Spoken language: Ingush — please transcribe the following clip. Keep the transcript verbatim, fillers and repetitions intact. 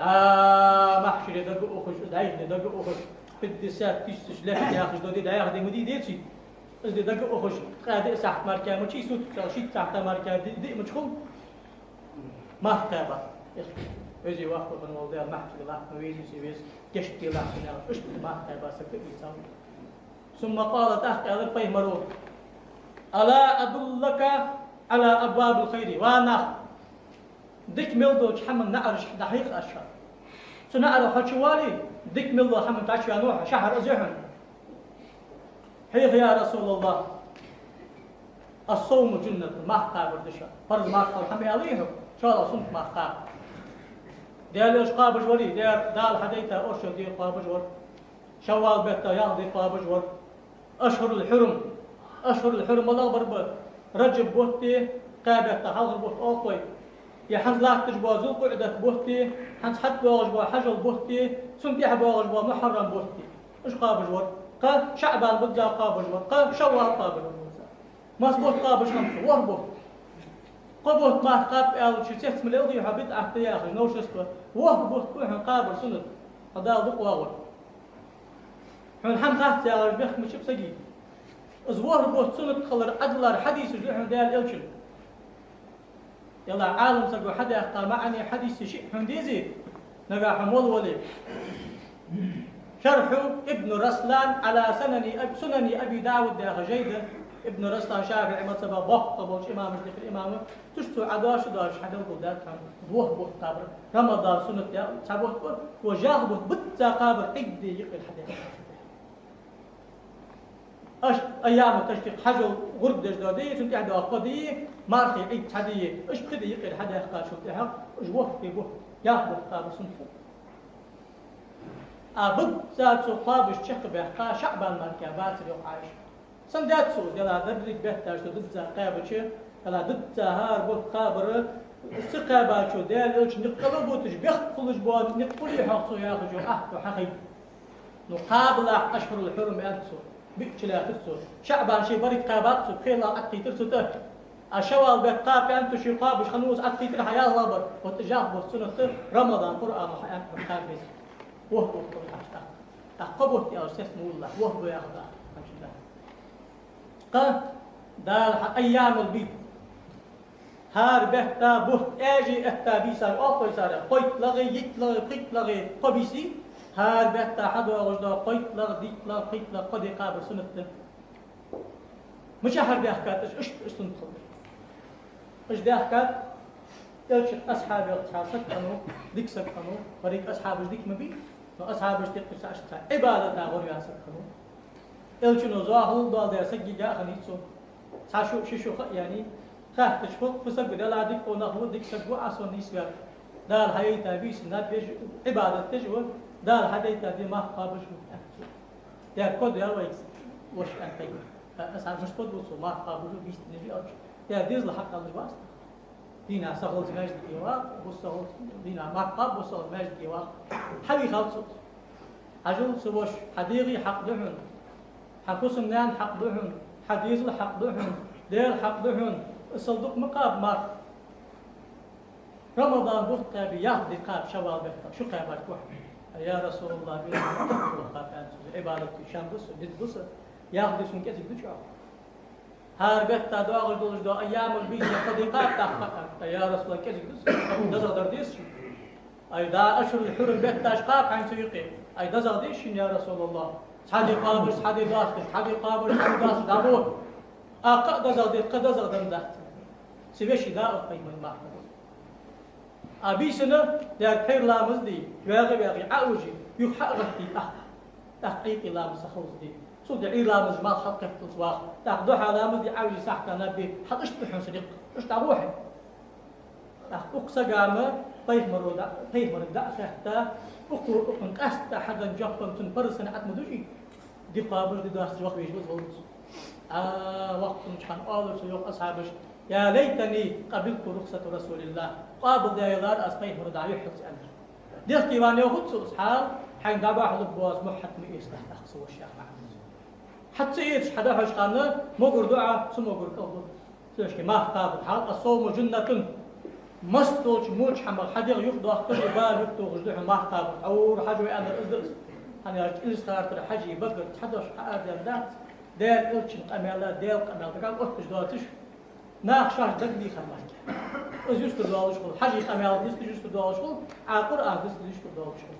А, махьшаре дага ухаш, дӀайха ди дага ухаш, пятьдесят тысяч лет яхаш дола ди дӀайха ди ма дий, деций? Из ди дага ухаш, ткъаь диъ сахьат мара ма дий, сутка шийтта сахьат мара ди, диъ ма дий хул. Марх кхаьба. Эх, веза-воккха хинна вола Даьла, махьшаре латташ ма везий со, веза, гешт делахь сона, аьлар. Иштта марх кхаьба саг дагийца. ثم قال, тӀаккха аьлар пайхамаро: «ألا أدلك على أبواب الخير؟» Ва нах, дика мел долча хӀаман наӀараш дӀахьеха аз шоана. Цу наӀарах хьо чувоале, дика мел дола хӀаман тӀа чувена хьо, шахьар из я хьона. «حيث يا رسول الله؟» «الصوم جنة», марх кхабар да шоана. Парз марх кхабар хӀама аьлий хьона, шоллагӀа суннат марх кхаба. Даьла Элча кхобаш варий, Даьла, Дала хьадайта оршот ди кхобаш вар. Шаввал бетта ялх ди кхобаш вар. Ашхьурул хьурум. Ашхьурул хьурум малагӀа бар ба? Раджаб бутт, кхаь бетта хьалхара бутт оал вай. Е хӀанз латташ бола Зулкъаӏдат бутт, хӀанз хьатӀадоагӀаш бола хьажол бутт, цунна тӀехьа боагӀаш бола мухьаррам бутт. Уж кхобаш вар. Кхы шаӀбан бутт кхобаш вар. Кхы шаввал кхобаш вар. Масса бутт кхобаш хиннаб цо? ВорхӀ бутт. Кхо бутт марх кхаба аьлча, цецмалел дий хьо, бидӀат да яхаш, новшество. ВорхӀ бутт ба хьона кхабар суннат. Хьо Дала дукха воагӀар. Хьона хӀама хац яхаш бехк ма бий сага. Из ворхӀ бутт суннат хилар Ӏадалар хьадисаш да хьона Даьла Элчан. Е Ӏалам саго хьадаьхка маӀан хьадисаш шиъ хьона дезий, нагахь хьо мел вале. «شرح ابن رسلان على سنن أب-، سنن أبي داود» яха жай да, Ибн Раслан, ШафиӀий мазхӀаба боккха болча имамашта юкъера имам ва, цу чу цо Ӏадоаладеш, доаладеш хьабелгалдаьд хьона ворхӀ бутт кхабар, Рамадан суннат я, цхьа бутт ва, ва ялх бутт бизза кхабар Ӏид ди юкъера хьадаьхка. Аш айяму ташрикъ, хьажол гӀурба деш дола ди, цунна тӀехьа доагӀа кхо ди, мархий Ӏид цхьа ди, уж пхи ди юкъера хьадаьхкачул тӀехьагӀа, уж ворхӀ ди бутт, ялх бутт кхабар суннат. А бизза цо кхобаш чакхбаьхка ШаӀбан мара бацар, йоах Ӏайшас. Сенна даьд цо, Даьла, деррига бетташ со дизза кхаьбача, Даьла, дизза хӀара бутт кхабар, ца кхаьбачо Даьла Элчан никъ кӀалбуташ, бехк хулаш бола никъ хулий хьох цо яхаш йола ахь цо хьахайт. Ну, кхабалахь ашхьурул хьурум, аьннад цо. Биъ чу лаьттар цо. ШаӀбан ший берригаш кхаьбаб цо, пхелагӀа Ӏадкхийттар цо тӀа. А шаввал бетта кхаба аьннад цо, ший кхобаш хиннав из, Ӏадкхийттар хьа ялхлагӀа бар. Вот уж ялх бутт суннат да, Рамадан Къуръано хьааьннад кхаба беза. ВорхӀ бутт хул хьа тӀаккха. ТӀаккха кхо бутт аьлча, цецмалел, ворхӀ бутт яхар да, хӀанз да. Кхы Дала хьа айямул бийд. ХӀара бетта бутт аьже этта бийсаш оал вай царех. КхойтталагӀа, йитталагӀа, пхийтталагӀа, кхо бийса. ХӀара бетта хьадоагӀаш дола кхойтталагӀа, дитталагӀа, пхийтталагӀа, кхо ди кхабар суннат да. Мичахьара даьхкад уж, иштта уж суннат хилар? Уж даьхкад Элчан асхьабех цхьа саг хиннав, дика саг хиннав, берригаш асхьабаш дика ма бий, но асхьабашта юкъера цхьа, цхьа Ӏибадата гӀорваь саг хиннав. Элчано зоахалол доаладаь саг йига а хиннай цо. Цхьа шу, ши шу ха а яьннай. Хаьттача, фу, фу саг ва, Даьла, дика къонах ва, дика саг ва, Ӏа сона нийсваьв. Дала хьадайта бийса наб еш, Ӏибадат деш ва, Дала хьадайта ди марх кхоабаш ва, аьннад цо. Дера код ял вайца, воша аьннад пайхамара. Аса мишта код ва цо, марх кхоабаш ва, бийса деш ва аьлча. Дера дезал хьакхеллаш вац. Дийнахьа сахилац маьждиге ваха, бус сахилац, дийнахьа марх кхоаб, бус сахилац маьждиге ваха. Хьавийхав цо. Хьажал, са воша, хьа дегӀа хьакъ да хьона, хьа фусам-наьна хьакъ да хьона, хьа дезала хьакъ да хьона, Даьла хьакъ да хьона, из сел дукха ма кхаба марх. Рамадан бутт кхаьбе, ялх ди кхаба, шаввал бетта, шу кхаьбача гохь. Я РасулаллахӀ, бе, бутт кхаба, аьннад цо, Ӏибадат шоана ба са, диза ба са, ялх ди сона кӀезига да чӀоагӀа. ХӀара бетта доагӀаш долаш дола айямул бийд кхо ди кхаба тӀаккха, аьннад. Я РасулаллахӀ, кӀезига да са, дезагӀа дар деза шийна. Ай, да, ашхьурул хьурум бетташ кхаба хьайна цу юкъе. Ай, дезагӀа деза шийна, я РасулаллахӀ. Цхьа ди кхоабаш, цхьа ди доасташ, цхьа ди кхоабаш, цхьа ди доасташ, дӀагӀо. А кхы а дезагӀа де, кхы дезагӀа дан дац. Са веший да, оаха пайхамара марха. А бийсанна, дера, пхьера ламаз де, ваьгӀа-ваьгӀа Ӏоужий, юха хьа а гӀаттий, тӀаккха, тӀаккха Ӏуйкъе ламаз ца ховзаде. Цул тӀехьа Ӏуйра ламаза малх хьалкхетталца ваха. ТӀаккха духьа ламаз де, Ӏоужий сахьата наб бе, хьа иштта да хьона са никъ, иштта дӀагӀо хьо. ТӀаккха укх сага ма пайхамаро да, пайхамарга дӀа а хаьтта, укхо, укхун къаьстта хьаденна жоп цун парз санна Ӏад ма дужий. Ди кхоабаш, ди доасташ ваха везаш ва из волча. А, воккха хиннача хана оалар цо, йоах, асхьабаша: «يا ليتني قبلت رخصة رسول الله». Къоабалдаь ялар аз пайхамара дӀа юххьалца, аьннад. Дехке ваьнна йоах цо из, хьал, хьайна дӀабахьалургбоаца мухь хьатта ма эцалахь тӀаккха, са воша, яха маӀан да. Хьатта ца эцаш хьадахьоча хана, могар ду Ӏа, цу могара кӀал ду. Цу шке марх кхабар хьал, «الصوم جنة». Массадолча моча хӀамах хьа дегӀ юхадоаккхаш, бала юхатохаш да хьона мах кхабар. Хьо ура хьажа вай аьннар из да из. ХӀана аьлча Илисхан-Юртара хьажий, багара цхьа дош кхаъ а даьнна дац, Даьла Элчан къамаьла, Даьла къамаьла дагахьа отташ доацаш, наха шоаш дагадехар мара. Из юстара доалаш хул, хьажий къамаьл нийсдеш юстара доалаш хул, Ӏа Къуръан нийсдеш юстара доалаш хул.